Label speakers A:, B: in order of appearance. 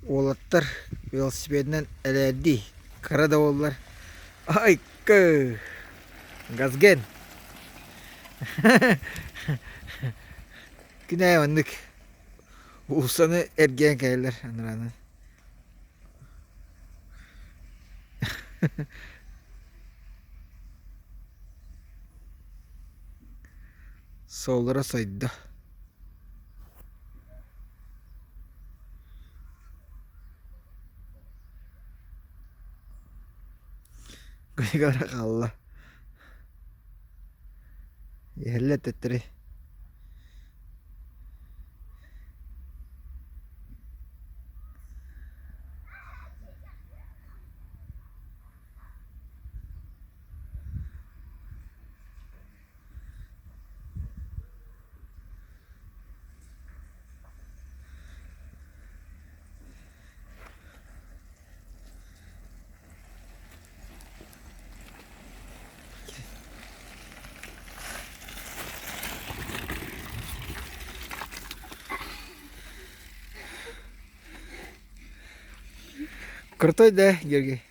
A: Уолаттар велосипедынан элээрдии, кыра да буоллар айкы газген Күн аайы маннык уулуссаны эргийэн кэлэллэр анараанан. Суоллара сойдо. Григорий хаалла. Иһэллэр төттөрү. Крутой да, Георгий?